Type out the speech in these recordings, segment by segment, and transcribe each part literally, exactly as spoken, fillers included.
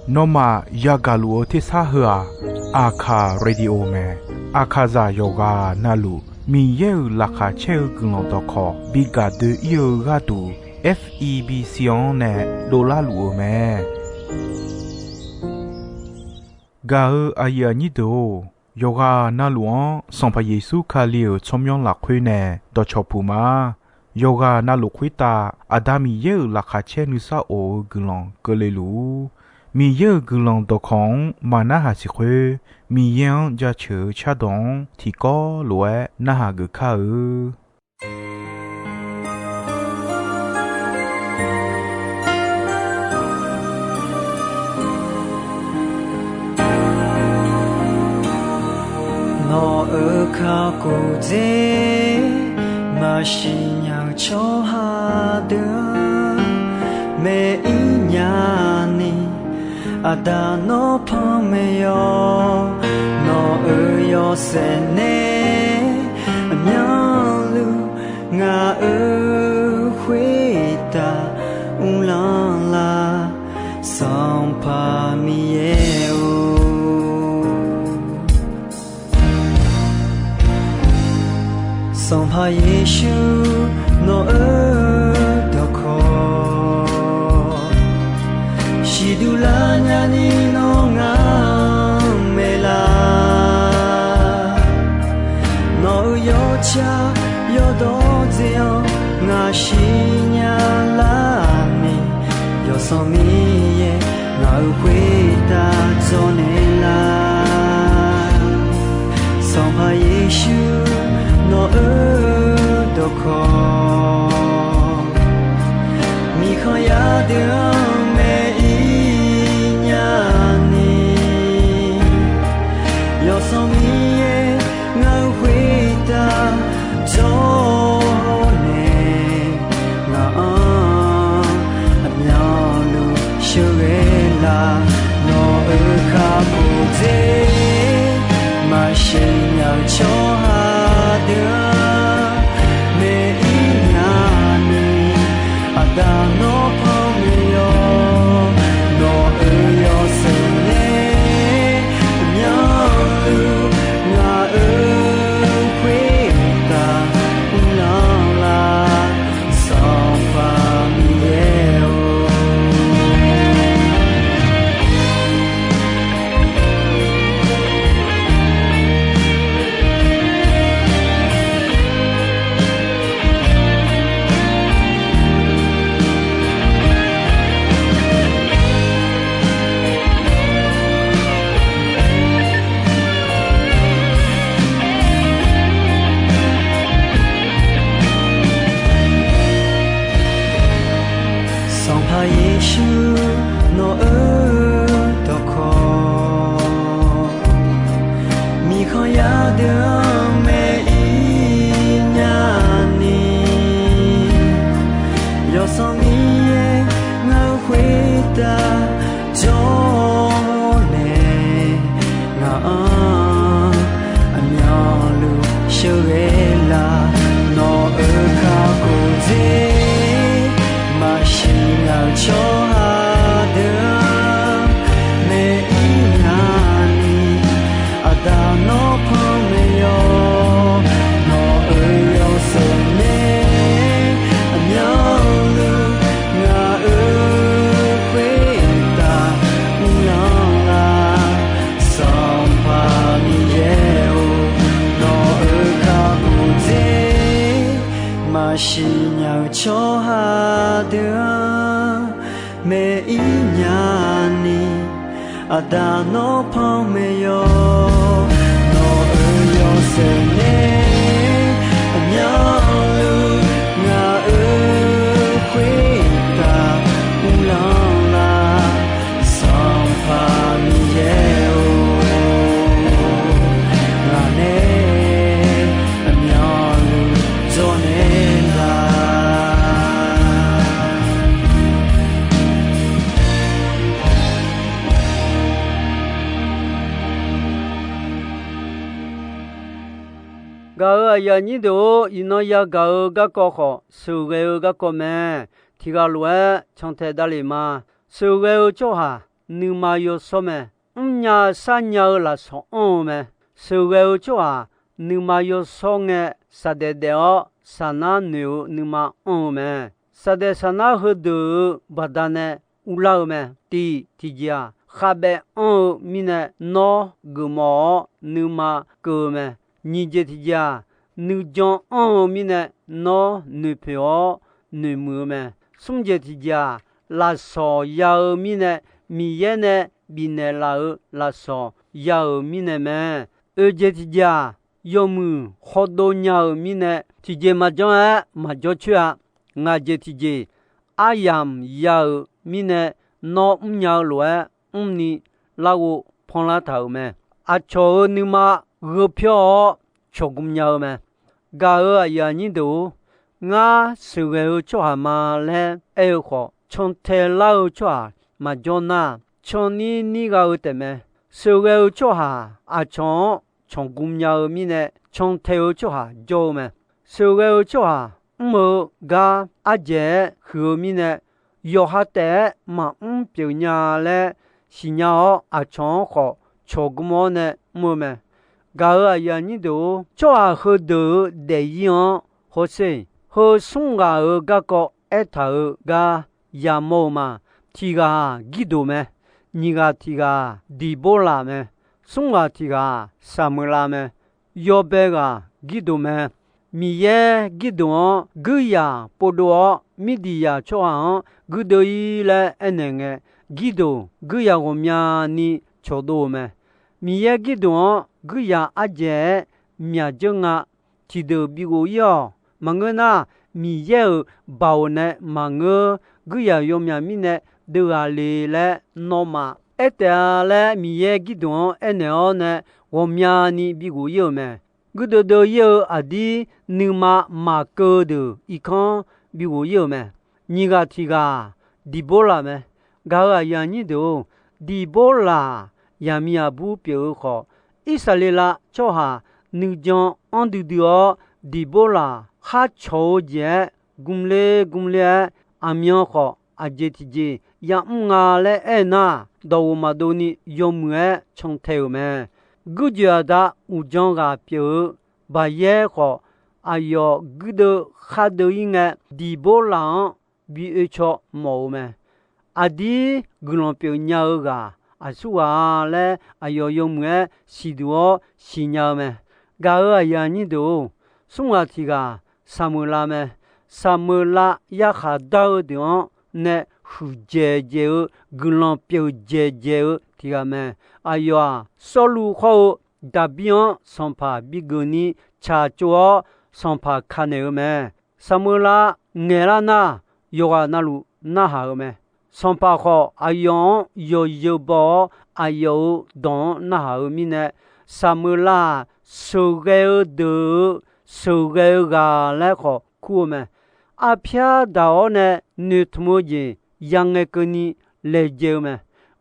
Nawmaf yagaq luf-eu tersar heu-aq, Aqkaq Radio mae. Aqkaqzaq yawqghaq navluf Miqyaer-euq laqkhaq caer-eu guiqlanq dawqkawq bi gaq doe-ir-eu gharduq, F E B C-anr nae dovlar luf-eu mae. Gaq-eu aqyuif aqnyir deuq-or, yawqghaq navluf-anr Sanqpaq Yeqsur Kali-euq tsawrmyanr lafkhoer nae dawqcawq puq ma. Yawqghaq navluf khoertav Aqda Miqyaer-euq laqkhaq caer nuisar of-eu guiqlanq keuvle luf-ur. Miqyaer-euq guiqlanq dawqkawq-anr maq narhaq siq khoer, Miqyaer-anr jaceuq-eu cardawq-anr tiqkawv lof-aer narhaq geuf kar-eu. Nawq-euq kakhof dzer maqsiq nya-eu tsawrhaq deuq-anr, maeq-ir nya ni, Aqda nawr panmaeq yawq. Nawq-euq yawshaef nae aqmyanluf ngaq-euq khoertav uvlanr lar, Sanqpaq Miqyaer-or. Sanqpaq Yeqsur nawq-euq dawqkawq siqduq lar nyani nawr ngar-anr maeqlar. Nawq-euq yawtsaq yawdawr dzae-anr ngaq siqnya lar ni, Yawsanr Miqyaer ngaq-euq khoertav dzawrnaeq lar. Sanqpaq Yeqsur nawq-euq dawqkawq, miqkhanq yar deuq-anr maeq-ir nya ni, Yawsanr Miqyaer ngaq-euq khoertav dzawrnaeq, ngaq-anr aqmyanluf sheuqghae lar. Nawq-euq kakhof dzer maqsiq nya-eu tsawrhaq deuq-anr maeq-ir nya ni, Aqda nawr panmaeq yawq. Nawq-euq yawshaef nae aqmyanluf ngaq-euq khoertav uvlanr lar, Sanqpaq Miqyaer-or. Sanqpaq Yeqsur nawq-euq dawqkawq, miqkhanq yar deuq-anr maeq-ir nya ni, Yawsanr Miqyaer ngaq-euq khoertav dzawrnaeq, ngaq-anr aqmyanluf sheuqghae lar. Nawq-euq kakhof dzer maqsiq nya-eu tsawrhaq deuq-anr maeq-ir nya ni, Aqda nawr panmaeq yawq. Nawq-euq yawshaef nae aqmyanluf ngaq-euq khoertav uvlanr lar, Sanqpaq Miqyaer-or. Nawq-euq kakhof dzer maqsiq nya-eu tsawrhaq deuq-anr maeq-ir nya ni, Aqda nawr panmaeq yawq. Nawq-euq yawshaef nae aqmyanluf ngaq-euq khoertav uvlanr lar, Sanqpaq Miqyaer-or. Ngaq nae aqmyanluf dzawrnaeq lar. Gaq-euq aqyuif aqnyir deuq-or, iqnan yagaq-eu garkawv khawf sheuqghae-eu garkawv mae. Tiqghaq lof-aer cantae davlef ma. Sheuqghae-eu tsawrhaq nuima yawshawr mae. Mrnya sharnya-eu lafsawq anr-eu mae. Sheuqghae-eu tsawrhaq nuima yawshawr ngae, saqdaef daef-awr saqnar noeq-eu nuima anr-eu mae. Saqdaef saqnar heudeuq-euq baqdanae uvlar-eu mae. Tiq tiqjeq-aq, khavbaev anr-eu mirnae nawr geufmawf-awr nuima keuv-eu mae. Nyiq jeq tiqjeq-aq, nuijan anr-eu mirnae nawr noeqpoeq-awr noeqmuiq-eu mae. Smr jeq tiqjeq-aq, lafsawq ya-eu mirnae, Miqyaer nae bifnaeq laf-euq lafsawq ya-euq mirnae mae. Oeq jeq tiqjeq-aq, yawmuiq khawdov nya-euq mirnae, tiqjeq maqjanr-aer maqjawr coer-a. Ngaq jeq tiqjeq, aryamq ya-euq mirnae nawr mrnya-eu lof-aer mrni larghov panlar taq-euq mae. Aqcawq-euq nuima gheu pyawr-awr cawqgm nya-eu mae. Gaq-euq aqyuif aqnyir deuq-or, ngar sheuqghae-eu tsawrhaq ma laer aer-eu khawf, cantae lar-eu tsawrhaq maqjawr nar, canir nir gha-eu taefmae. Sheuqghae-eu tsawrhaq aqcawq-anr cawqgm nya-eu mirnae, cantae-eu tsawrhaq jawr-eu mae. Sheuqghae-eu tsawrhaq mr-eu gar ardzaeq-aer huiq-eu mirnae, yawqha taef-aer maqmr pyeuf nya laer siqnya-awr, aqcawq-anr khawf cawqgm-awr nae mr-eu mae. Gaq-euq aqyuif aqnyir deuq-or, tsawrhaq heudeuq-euq daefzir-anr hawsher. Heu smr ghaq-euq garkawv aertaq-euq gar yamawr-eu ma. Tiq ghaq-aq Girdoq mae. Nyiq ghaq tiq ghaq-aq Diqborlaq mae. Smr ghaq tiq ghaq-aq Saqmeuqlav mae. Yawbae ghaq Girdoq mae. Miqyaer Girdoq-anr guirzaq povdov-awr, Mirdiqyaq tsawrhaq-anr guirdeuv-ir laer aernaeq ngae, Girdoq guirzaq ghawqmyani cawqdov-euq mae. Miqyaer Girdoq-anr guirzaq ardzaeq-aer myaq dzeur nga. Tiqdeuq bighof-ir-awq. Maqngeur nar, Miqyaer-euq baoq nae maqngeur, guirzaq yawmyaq mirnae deuv ghaq le laer nawmaf aer taef-a laer Miqyaer Girdoq-anr aernaeq-awr nae ghawqmyani bighof-ir-euq mae. Guirdeuv deuv-ir-eu aqdir nuima maqkeuv deuq irkanr bighof-ir-euq mae. Nyiq ghaq tiq ghaq-aq Diqborlaq mae. Gaq-euq aqyuif aqnyir deuq-or, Diqborlaq yaqmiq aqbur pyeuf-eu khawf, Irsaqleqlav tsawrhaq nuijan anr duidui-awr, Diqborlaq khar cawq-eu jeq-aer gmler gmler-aer, aqmyan khawf aqjeq tiqjeq yamr nga laer aernar, dawqghof maqdov ni yawmuiq-aer cantae-euq mae. Guirjoeq aqda uqdzan ghaq pyeuf-eu Baqyaer khawf, aqyawf guirdeuv khardeuv-ir ngae, Diqborlaq-anr bi oe caw mawf-eu mae. Aqdir guiqlanq pyeuf nya-eu ghaq aqsur ghaq-a laer aqyawf yawmuiq-aer siqduq-awr siqnya-eu mae. Gaq-euq aqyuif aqnyir deuq-or, smr ghaq tiq ghaq Saqmeuqlav mae. Saqmeuqlav yarkhaq dar-eu deuq-anr nae huiqdzaeq dzaeq-eu, guiqlanq pyeuf dzaeq dzaeq-eu tiq ghaq mae. Aqyawf-aq, Sawrluv khawr-eu Daqbir-anr sanqpaq bigeuf ni tsaqtsov-awr, sanqpaq ka naeq-eu mae. Saqmeuqlav ngaeqlar nar, yawqghaq navluf narhaq-eu mae. Sanqpaq khawf, aqyawf-anr yawzeu baw-awr, aqyawf-euq dawq-anr narhaq-eu mirnae, Saqmeuqlav-aq, sheuqghae-eu deuq-euq sheuqghae-eu ghaq laer khawf kur-eu mae. Arpyar daq-awr nae noeqtmq-eu jeq yangae keuvni laejae-eu mae.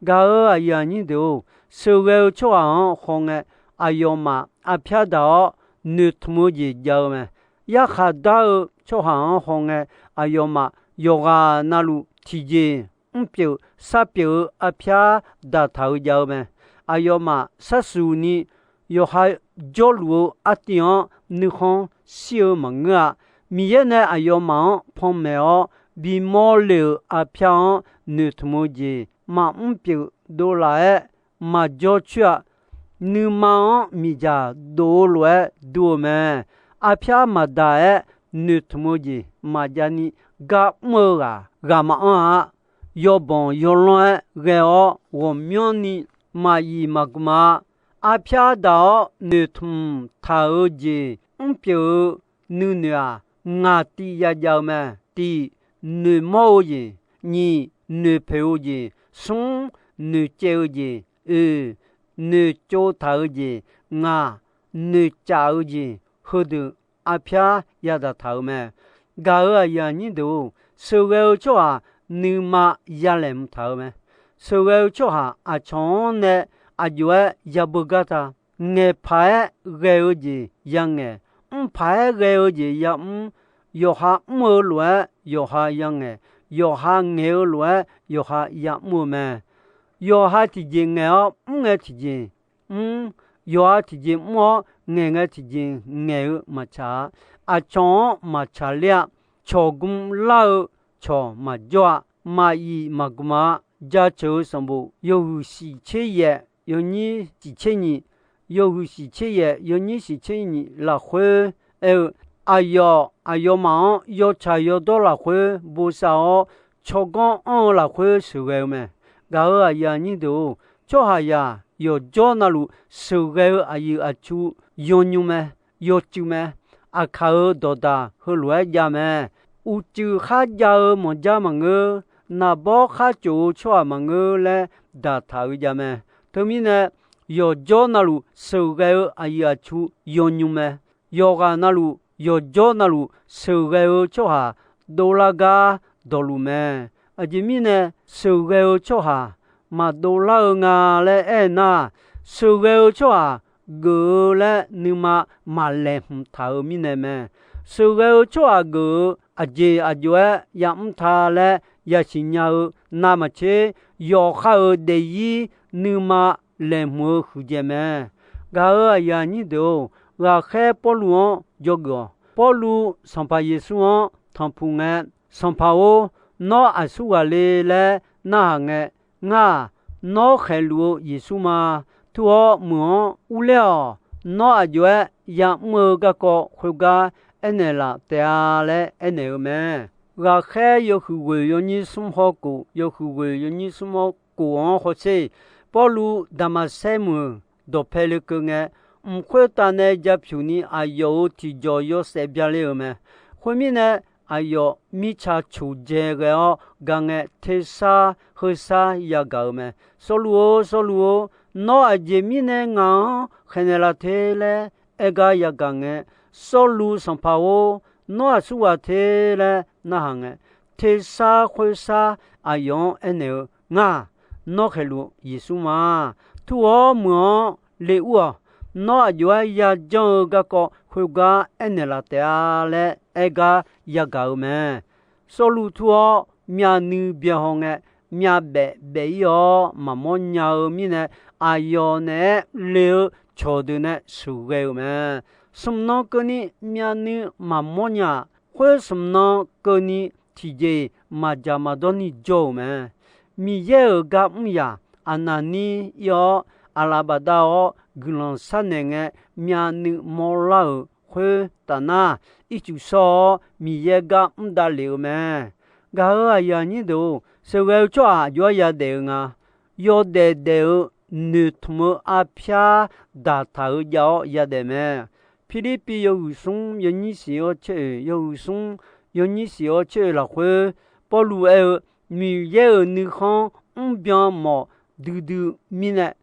Gaq-euq aqyuif aqnyir deuq-or, sheuqghae-eu tsawrhaq-anr hawngae, aqyawfmaf arpyar daq-awr noeqtmq-eu jeq jav-eu mae. Yarkhaq dar-eu tsawrhaq-anr hawngae, aqyawfmaf yawqghaq navluf tiqjeq mrpyeuf sharpyeuf-eu arpyar daqtaq-eu jav-eu mae. Aqyawfmaf sharsuq ni yawqha jawrluf-eu artiv-anr nuikhanr shir-eu maqngeur-a. Miqyaer nae aqyawfmaf-anr panmaeq-awr bimawr le-euq arpyar-anr noeqtmq-eu jeq maqmr pyeuf dovlaf-aer maqjawr coer-a. Nuima-anr miqdzaq dov-eu lof-aer dur-eu mae. Arpyar maqdaq-aer noeqtmq-eu jeq maqjav ni gar mr-eu ghaq ghaq maqanr-a. Yawbanq yawlanr-aer ghae-awr ghawqmyanrni maqyif maqgmq-a. Arpyar daq-awr noeqtmq taq-eu jeq mrpyeuf-eu nuinoeq-aq, ngaq tiv yajav-eu mae. Tiv, noeqmawr-eu jeq. Nyiq, noeqpoeq-eu jeq. Smr, noeqcaev-eu jeq. Oeq, noeqtsov taq-eu jeq. Ngaq, noeqcaf-eu jeq. Heudeuq arpyar yadaq taq-euq mae. Gaq-euq aqyuif aqnyir deuq-or, sheuqghae-eu tsawrhaq nuima yalaeq mqtaq-eu mae. Sheuqghae-eu tsawrhaq aqcawq-anr nae aqjox-aer yabeu gar ta. Ngaeq paq-aer ghae-eu jeq yangaeq, mr paq-aer ghae-eu jeq yamr. Yawqha mr-eu lof-aer yawqha yangaeq, yawqha ngaeq-eu lof-aer yawqha yamr-eu mae. Yawqha tiqjeq ngaeq-awr mr ngae tiqjeq mr, yawqha tiqjeq mr-awr ngaeq ngae tiqjeq ngaeq-eu maqtsaq-a. Aqcawq-anr maqtsaq ler-a. Cawq gm lar-eu cawq maqjawr-a. Maqyif maqgm-a. Jaceuq-eu sanqbof yawhuiq shif tser yaef yawnyir shif tser nyiq, yawhuiq shif tser yaef yawnyir shif tser nyiq lafkhoer aer-eu, aqyawf aqyawfmaf-anr yawtsaq yawdawr lafkhoer bosav-awr, tsawrganr anr-eu lafkhoer sheuqghae-eu mae. Gaq-euq aqyuif aqnyir deuq-or, tsawrhaqzaq yawqjawr navluf sheuqghae-eu aqyuif aqtsu yawnymr mae, yawcuiv mae. Aqkaq-euq dawqdaq heulof-aer jav mae. Uqcuiv kharjav-eu mawqjar maqngeur, naqbawr kharcof-eu tsawrhaq maqngeur laer daqtaq-eu jav mae. Teumirnae, yawqjawr navluf sheuqghae-eu aqyuif aqtsu yawnymr mae. Yawqghaq navluf yawqjawr navluf sheuqghae-eu tsawrhaq dovlar gar dawqluf mae. Aqjeq mirnae, sheuqghae-eu tsawrhaq maqdov lar-eu nga laer aernar, sheuqghae-eu tsawrhaq geuf-eu laer nuima maqlaeqhmq taq-euq mirnae mae. Sheuqghae-eu tsawrhaq geuf-eu aqjeq aqjox-aer yamr ta laer yasiq nya-eu navmaqtser, yawqha-euq daefzir nuima laeqhmq-eu huiqdzaeq mae. Gaq-euq aqyuif aqnyir deuq-or, ghaqkhaer Pawrluv-anr dzawgeuf-awq. Pawrluv Sanqpaq Yeqsur-anr tanqpuq ngae, Sanqpaq-or, nawr aqsurghaq le laer narhaq ngae, ngar-aq, nawr khaeqluf-eu Yeqsur ma. Tur-awr meuq-anr urler-awq. Nawr aqjox-aer yamr-eu garkawv khoergar aernaeq laf taef-a laer aernaeq-eu mae. Ghaqkhaer yawhuiq ghoeq yawnyir smr hawr kof, yawhuiq ghoeq yawnyir smr hawr kof-anr hawsher, Pawrluv Daqmaqsaer meuq dawqpae le keuv ngae, mq khoertav nae japyuq ni aqyawf-euq tiqjawq yawshaef bya le-euq mae. Khoermirnae, aqyawf mirtsaq coq dzae ghae-awr ga ngae, tersar heusar yagaq-euq mae. Sawrluv-or, Sawrluv-or, nawr aqjeq mirnae ngaq-anr khaeqnaeq laf te laer aer gar yagaq ngae, Sawrluv Sanqpaq-or, nawr aqsurghaq te laer narhaq ngae, tersar khoersar aqyawf-anr aernaeq-eu, ngar-aq, nawr khaeqluf Yeqsur ma. Tur-awr meuq-anr le ur-awq. Nawr aqjox-aer yajanr-eu garkawv khoergar aernaeq laf taef-a laer aer gar yagaq-euq mae. Sawrluv tur-awr myavnuiv byaehaw ngae, myavbaef baef-ir-awr maqmawr nya-eu mirnae, aqyawf naeq-aer le-eu cawqdeuq nae sheuqghae-euq mae. Smq nan keuvni myavnuiv maqmawr nya-aq, khoer smq nan keuvni tiqjeq-iq maqdzaq maqdawr ni jawr-euq mae. Miqyaer-euq gar mr yaq, aqnavni ir-awr, aqlaf bafdav-awr guiqlanq sharnaeq ngae, myavnuiv mawrlar-euq khoertaf nar, ircuf shawr-awr Miqyaer gar mr davlef-eu mae. Gaq-euq aqyuif aqnyir deuq-or, sheuqghae-eu tsawrhaq aqjox-aer yadaef-eu nga. Yawdaef daef-eu noeqtmq-eu arpyar daqtaq-eu jav-awr yadaef mae. Pirlirpiv yawhuiq smr yawnyir siq-awr caer-oe, yawhuiq smr yawnyir siq-awr caer-oe lafkhoer, Pawrluv aer-eu, Miqyaer-euq nuikhanr mrbyan mawf duidui mirnae,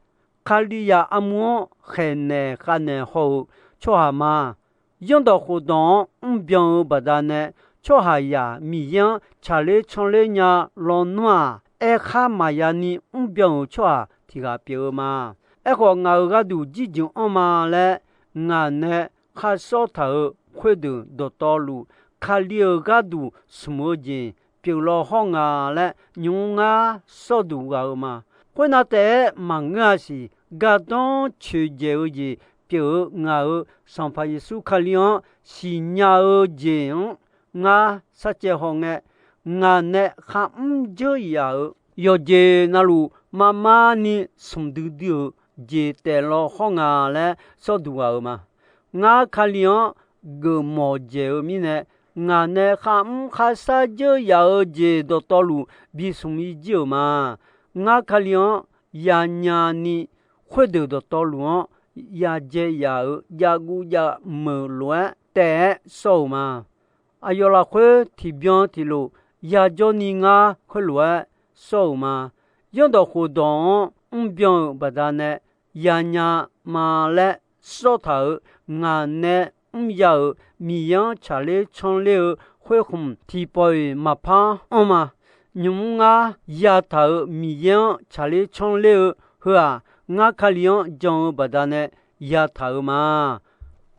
Kalizaq armur-anr khaeqnaeq khavnaeq haw-euq tsawrhaq ma. Zanrdawq khofdawq-anr mrbyan-eu baqdanae, tsawrhaqzaq Miqyaer-anr tsaqler canler nya lawnmr-aq, aerkhar maqya ni mrbyan-euq tsawrhaq tiq ghaq pyeuf-eu ma. Aerkhawf, ngaq-euq gharduq jirjeuq anr ma laer ngaq nae kharshawr taq-euq khoerdeuq dawqtawvluf, Kali-euq gharduq smq-eu jeq pyeuf law hawr nga laer nymq-mr ngar sawrduq ghaq-eu ma. Khoernav taef-aer maqngeur-a siq. Gardanr coeqdzaeq-eu jeq pyeuf-eu ngaq-euq Sanqpaq Yeqsur Kali-anr siqnya-eu jeq-anr ngar sarcaev haw ngae, ngaq nae kharmr dzeur yaf-euq yawqjeq navluf marmar ni smq duidui-euq jeq taef law hawr nga laer sawrduq ghaq-eu ma. Ngar Kali-anr geufmawf dzaeq-eu mirnae, ngaq nae kharmr kharshar dzeur yaf-eu jeq dawqtawvluf bismq-ir jir-euq ma. Ngar Kali-anr yanya ni, khoerdeuq dawqtawvluf-anr yadzae yaf-euq javguv javmeuq lof-aer taef-aer sawr-euq ma. Aqyawf lafkhoer tiqbyan tiqlof yajawr ni ngar khoerlof-aer sawr-euq ma. Zanrdawq khofdawq-anr mrbyan-euq baqdanae yanya ma laer sawr taq-euq ngaq nae mrya-euq Miqyaer-anr tsaqler canler-eu khoerkhmq tiqpawf-iq maqpar anr ma. Nymq-mr ngar yataq-euq Miqyaer-anr tsaqler canler-eu heu-aq, ngar Kali-anr jan-eu baqdanae yataq-euq ma.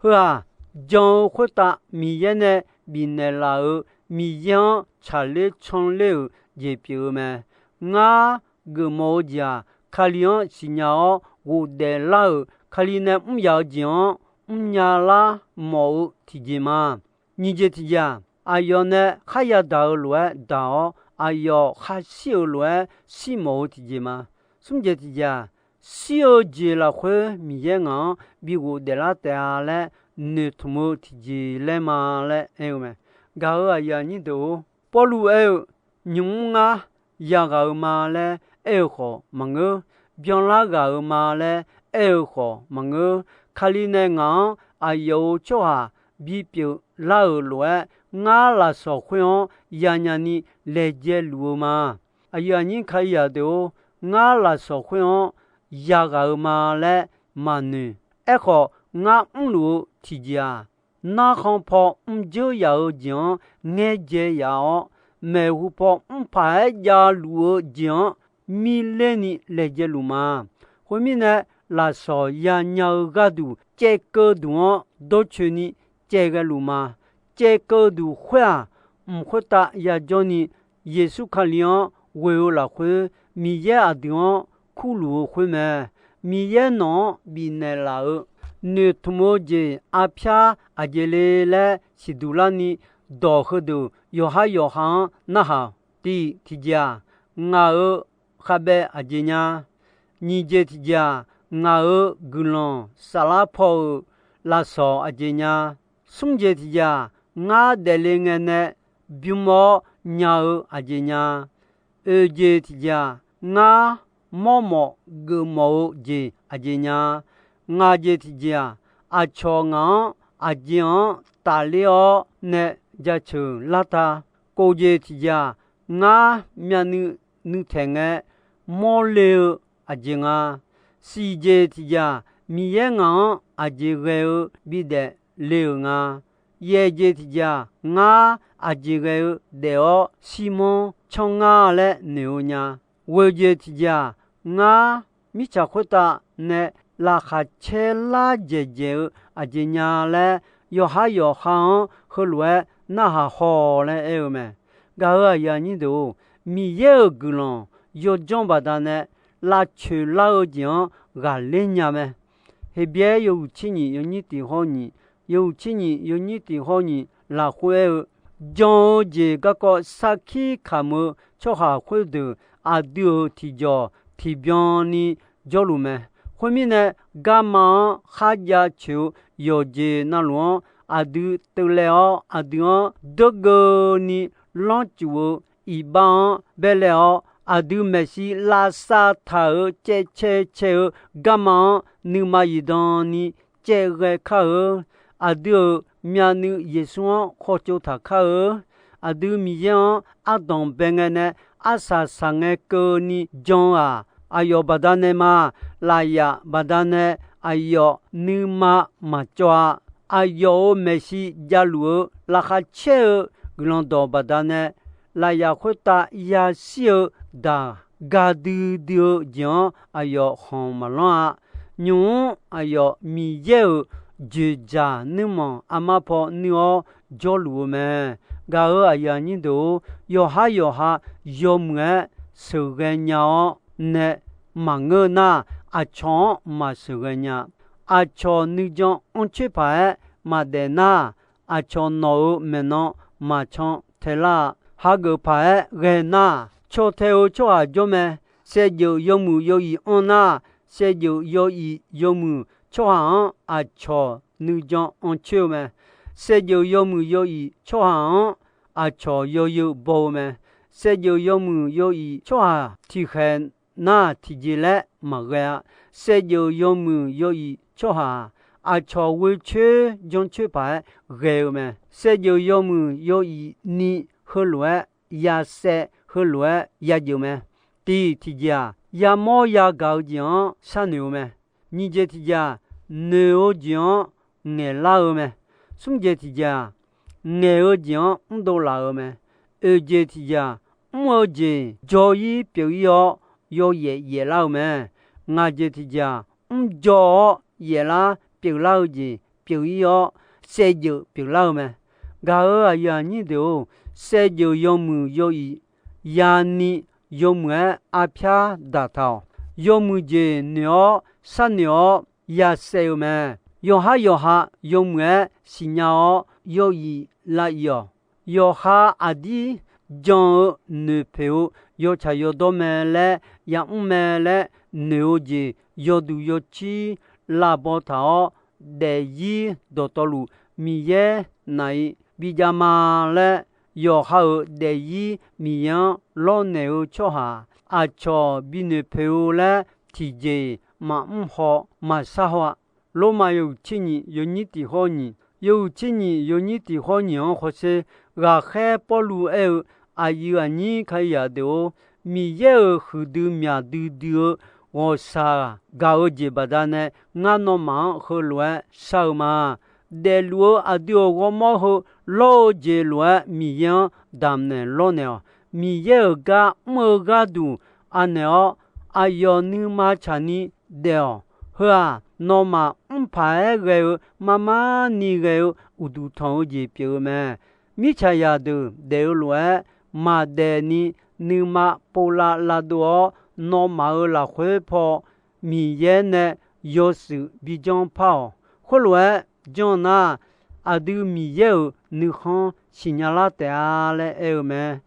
Heu-aq, jan-eu khoertav Miqyaer nae bifnaeq laf-euq Miqyaer-anr tsaqler canr ler-euq jeq pyeuf-eu mae. Ngar geufmawf-eu jeq-aq, Kali-anr siqnya-awr ghofdaef lar-euq, Kali nae mr yaf-eu jeq-anr mrnya lar mawf-eu tiqjeq ma. Nyiq jeq tiqjeq-aq, aqyawf nae kharya daq-eu lof-aer daq-awr, aqyawf khar shir-euq lof-aer shir mawf-eu tiqjeq ma. Smr jeq tiqjeq-aq, shir-eu jeq lafkhoer Miqyaer ngaq-anr bi ghofdaef lar taef-a laer noeqtmq-eu tiqjeq laer ma laer aer-eu mae. Gaq-euq aqyuif aqnyir deuq-or, Pawrluv aer-eu, nymq mr ngar yaghaq-eu ma laer aer-eu khawf maqngeur, byanlar ghaq-eu ma laer aer-eu khawf maqngeur, Kali nae ngaq-anr aqyawf-euq tsawrhaq bipyeuf lar-euq lof-aer, ngar lafsawq khoer-anr yanya ni laejae luf-eu ma. Aqyuif aqnyir Kalizaq deuq-or, ngar lafsawq khoer-anr yaghaq-eu ma laer maqnoeq. Aerkhawf, ngar mrluf-eu tiqjeq-aq, narkhan paw mrjeur yaf-eu jeq-anr ngaerdzae yaf-awr, maeqhu paw mrpaq-aer javluf-eu jeq-anr mirler ni laejae luf ma. Khoermirnae, lafsawq yanya-eu gharduq caevkeuv duq-anr dawrcoeni caevghae luf ma. Caevkeuv duq khoer-aq, mq khoertav yajawr ni Yeqsur Kali-anr ghoe-eu lafkhoer, Miqyaer aqdui-anr kurluf-eu khoer mae. Miqyaer nawq-anr bifnaeq laf-euq noeqtmq-eu jeq arpyar aqjeq le laer siqduq larni, dawq heudeuq yawqhar yawqha-anr narhaq-awq. Tiq, tiqjeq-aq, ngaq-euq khavbaev aqjeq nya. Nyiq jeq tiqjeq-aq, ngaq-euq guiqlanq saflar paw-euq lafsawq aqjeq nya. Smr jeq tiqjeq-aq, ngar daefle ngae nae bym-awr nya-eu aqjeq nya. Oeq jeq tiqjeq-aq, ngar mawrmawf geufmawf-eu jeq aqjeq nya. Ngaq jeq tiqjeq-aq, aqcawq ngaq-anr aqjeq-anr tafler-awr nae jaceuq lar ta. Kof jeq tiqjeq-aq, ngar myavnuiv nuitaeq ngae mawrle-eu aqjeq nga. Siq jeq tiqjeq-aq, Miqyaer ngaq-anr aqjeq ghae-eu bidaef le-euq nga. Yaeq jeq tiqjeq-aq, ngar aqjeq ghae-eu daef-awr shirmanr canr ngar laer noeq-eu nya. Ghoeq jeq tiqjeq-aq, ngar mirtsaq khoertav nae laqkhaq caer lar dzaeqdzaeq-eu aqjeq nya laer, yawqhar yawqha-anr heulof-aer narhaq haw-awq laer aer-eu mae. Gaq-euq aqyuif aqnyir deuq-or, Miqyaer-euq guiqlanq yawdzanr baqdanae lavcoeq lar-eu jeq-anr ghaqler nya mae. Heqbyaer yawhuiq tser nyiq yawnyir tiq hawr nyiq, yawhuiq tser nyiq yawnyir tiq hawr nyiq lafkhoer aer-eu, jan-eu jeq garkawv sarkir kamq-eu tsawrhaq khoerdeuq aqdui-euq tiqjawq tiqbyan ni jawrluf mae. Khoermirnae, garma-anr kharjav coeq-eu yawqjeq navluf-anr aqdui teuv laev-awr, aqdui-anr dawrgeuvni lanrcuf-eu iqbax-anr bae laev-awr, aqdui maeqshi lavsav taq-euq caevcae cae-eu garma-anr nuima zifdan ni caevghae kar-eu. Aqdui-euq myavnuiv Yeqsur-anr khawtsov taq kar-eu. Aqdui Miqyaer-anr ardanq bae ngae nae arsaq saqngae keuvni jan-eu-aq, aqyawf baqdanae ma. Lafyaf baqdanae aqyawf nuima maqcawv-a. Aqyawf-euq maeqshi javluf-eu laqkhaq caer-eu guiqlanq dawq baqdanae, lafyaf khoertav yashir-eu daq ga duidui-eu jeq-anr aqyawf khanq maqlanr-a. Nymq-mr aqyawf Miqyaer-euq dzoeqdzaq nuirmanq armar paw nuir-awr jawrluf-eu mae. Gaq-euq aqyuif aqnyir deuq-or, yawqhar yawqha yawmuiq-aer sheuqghae nya-awr nae maqngeur nar, aqcawq-anr maqsheuqghae nya. Aqcawq nuijan anrcoer paq-aer maqdaef nar, aqcawq nawq-euq maeqnan maqcan tae lar-a. Hageuf paq-aer ghae nar, caw tae-eu tsawrhaq jawr mae. Saevdzeuf yawmuiq yawiq anr nar, saevdzeuf yawiq yawmuiq tsawrhaq-anr aqcawq nuijan anrcoer-eu mae. Saevdzeuf yawmuiq yawiq tsawrhaq-anr aqcawq yawzeu baw-eu mae. Saevdzeuf yawmuiq yawiq tsawrhaq tiqkhaeq nar tiqjeq laer maqghae-a. Saevdzeuf yawmuiq yawiq tsawrhaq-aq, aqcawq ghoecoer jancoer paq-aer ghae-eu mae. Saevdzeuf yawmuiq yawiq ni heulof-aer yasaev, heulof-aer yageuf mae. Tiq tiqjeq-aq, yamawr yagaq-eu jeq-anr sharnoeq-eu mae. Nyiq jeq tiqjeq-aq, noeq-eu jeq-anr ngaeqlar-eu mae. Smr jeq tiqjeq-aq, ngaeq-eu jeq-anr mrdov laf-eu mae. Oeq jeq tiqjeq-aq, mr-eu jeq jawr-ir pyeuf-ir-awr yawyaef yaeflar-eu mae. Ngaq jeq tiqjeq-aq, mrjawr-awr yaeflar pyeuflar-eu jeq pyeuf-ir-awr saevdzeuf pyeuflar-eu mae. Gaq-euq aqyuif aqnyir deuq-or, saevdzeuf yawmuiq yawif yani yawmuiq-aer arpyar daqtaq-awq. Yawmuiq jeq noeq-awr sharnoeq-awr yasaev-eu mae. Yawqhar yawqha yawmuiq-aer siqnya-awr yawif lav-ir-awq. Yawqha aqdir jan-eu noeqpoeq-eu yawtsaq yawdawr mae laer yamr mae laer noeq-eu jeq yawduq yawcir lavbaw taq-awr, daefzir dawqtawvluf Miqyaer naq-iq bijav ma laer, yawqha-euq daefzir Miqyaer-anr lawrnaeq-eu tsawrhaq aqcawq binoeq poeq-eu laer tiqjeq-iq maqmr haw maqshar haw-a. Lormav yawhuiq tser nyiq yawnyir tiq hawr nyiq, yawhuiq tser nyiq yawnyir tiq hawr nyiq-anr hawsher, ghaqkhaer Pawrluv aer-eu, Aqyuif aqnyir Kalizaq deuq-or, Miqyaer-euq huiqdui myaq duidui-eu ghawqshaq gaq-eu jeq baqdanae, ngar nawmaf-anr heulof-aer shar-eu ma. Daefluf-eu aqdui-euq ghawrmawr heu lawr-eu jeq lof-aer Miqyaer-anr damqnaeq lawrnaeq-awq. Miqyaer-euq gar mr-eu gharduq anaeq-awr, aqyawf nuima tsaqni daef-awq. Heu-aq, nawmaf mrpaq-aer ghae-eu marmarni ghae-eu uqduq tanq-eu jeq pyeuf-eu mae. Mirtsaqzaq deuq daef-eu lof-aer maqdaef ni nuima pov lav lavdov-awr, nawmaf-euq lafkhoer paw Miqyaer nae yawshuif bijanr par-awq. Khoerlof-aer janr nar, aqdui Miqyaer-euq nuikhanr siqnya lar taef-a laer aer-eu mae.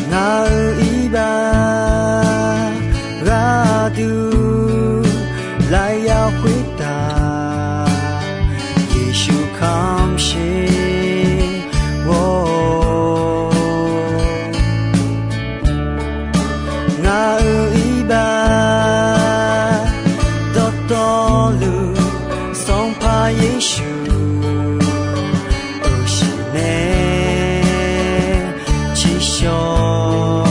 Ngaq-euq iqbax gharduq lafyaq khoertav, Yeqsur kamq sher ghawr-awq. Ngaq-euq iqbax dawqtawvluf, Sanqpaq Yeqsur, euqsif nae tsiqshawq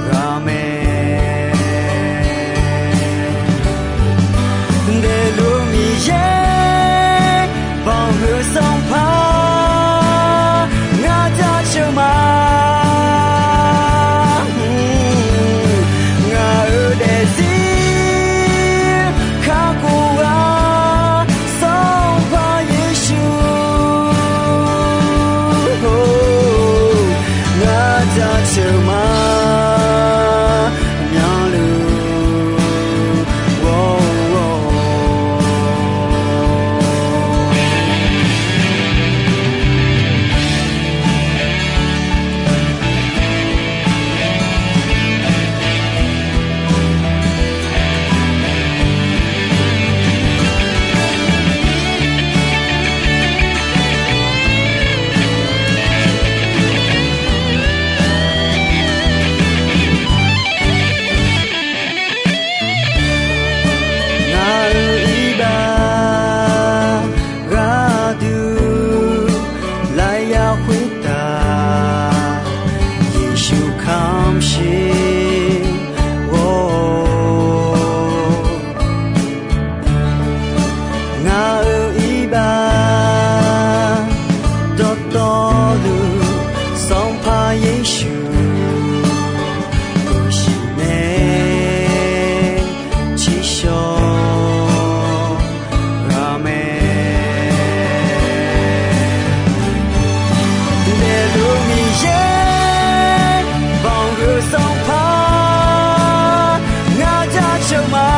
ghaq mae. Daefluf Miqyaer, banqhuiq Sanqpaq, ngar jaceuq ma. Ngaq-euq daefzir kakhof-a, Sanqpaq Yeqsur, ngar jaceuq ma, myanluf ghawr-awq. Ngaq-euq iqbax gharduq lafyaq khoertav, Yeqsur kamq sher ghawr-awq. Ngaq-euq iqbax dawqtawvluf, Sanqpaq Yeqsur, euqsif nae tsiqshawq ghaq mae. Daefluf Miqyaer, banqhuiq Sanqpaq, ngar jaceuq ma.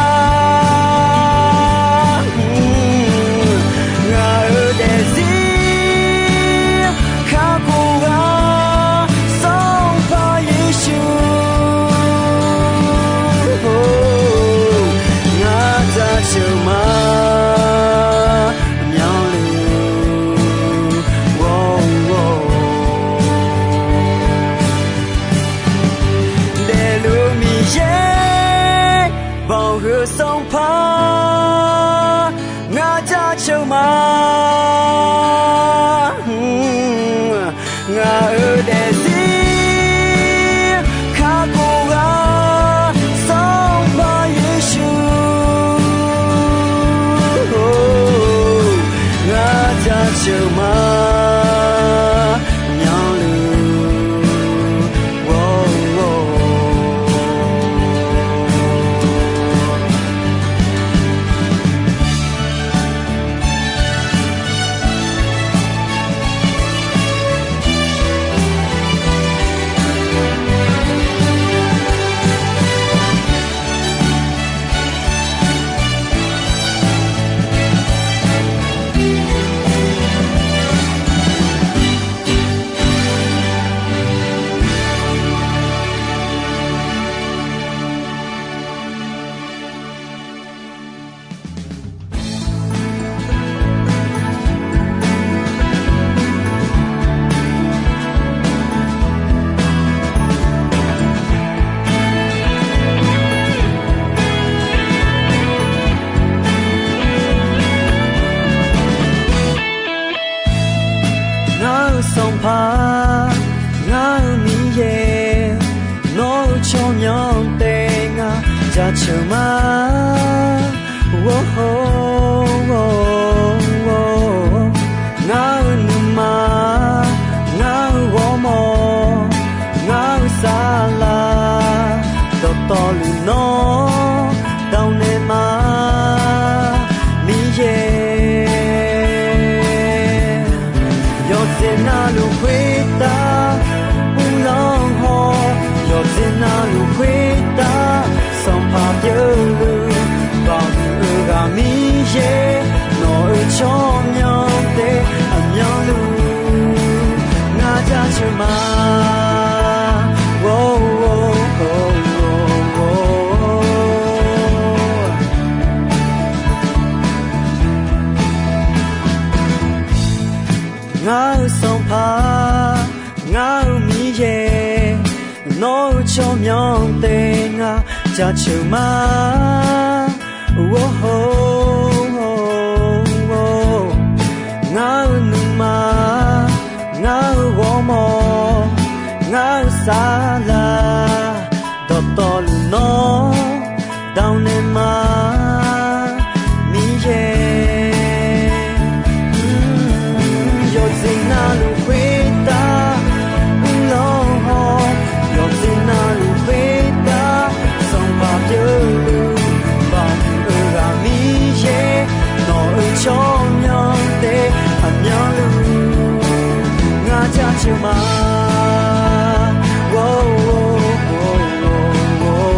jaceuq ma, myanluf, or, or. Ngar-eu Sanqpaq, ngar-eu Miqyaer, nawr-eu tsawrmyanr taef ngaq jaceuq ma. Or, or, or, or. Ngar-eu nuima, ngar-eu ghawrmawr, ngar-eu saflar, dawqtawvluf nawr dawq naeq ma, Miqyaer. Yawqjeq navluf khoertav uvlanr haw, yawqjeq navluf khoertav Sanqpaq pyeufluf, baqhuiq-eu ghaq Miqyaer, nawq-euq tsawrmyanr taef aqmyanluf ngar jaceuq ma. Or, or, or, or. Ngar-eu Sanqpaq, ngar-eu Miqyaer, nawr-eu tsawrmyanr taef ngaq jaceuq ma. Or, or, or, or. Ngar-eu nuima, ngar-eu ghawrmawr, ngar-eu saflar, dawqtawvluf nawr dawq naeq ma, Miqyaer. Yawqjeq navluf khoertav uvlanr haw, yawqjeq navluf khoertav Sanqpaq pyeufluf, baqhuiq-eu ghaq Miqyaer, nawq-euq tsawrmyanr taef aqmyanluf ngar jaceuq ma. Or, or, or, or.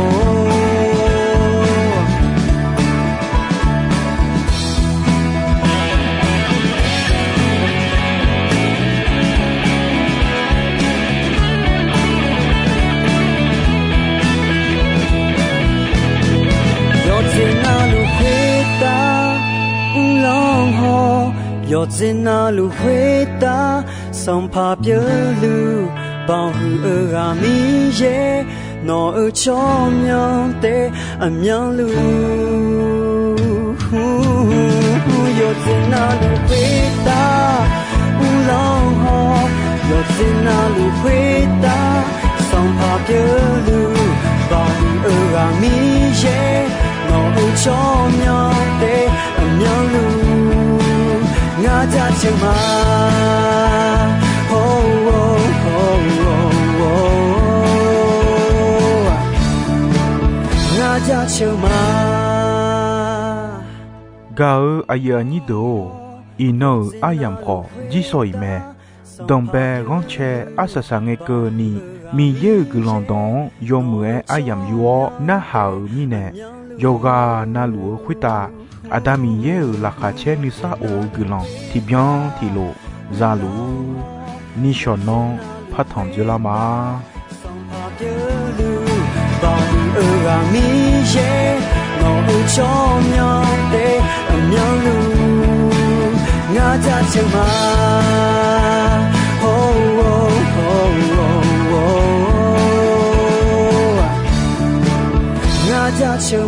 Yawqjeq navluf khoertav uvlanr haw, yawqjeq navluf khoertav Sanqpaq pyeufluf, baqhuiq-eu ghaq Miqyaer, nawq-euq tsawrmyanr taef aqmyanluf. Yawqjeq navluf khoertav uvlanr haw, yawqjeq navluf khoertav Sanqpaq pyeufluf, baqhuiq-eu ghaq Miqyaer, nawq-euq tsawrmyanr taef aqmyanluf ngar jaceuq ma. Or, or, or, or, or. Ngar jaceuq ma. Gaq-eu aqyuif aqnyir deuq-or, iqnan-euq aryamq khawf jirsawq iq mae. Danqbae ghanrcae arsaq saq ngae keuvni, Miqyaer-euq guiqlanq dawq-anr yawmuiq-aer aryamq yur-awr narhaq-euq mirnae, yawqghaq navluf-eu khoertav Aqda Miqyaer-euq laqkhaq caer nuisar of-eu guiqlanq tiqbyan tiqlof za luf-ur. Nishawq nanr partanq dzoerlar ma. Sanqpaq pyeufluf, baqhuiq-eu ghaq Miqyaer, nawq-euq tsawrmyanr taef aqmyanluf ngar jaceuq ma. Or, or, or, or, or. Ngar jaceuq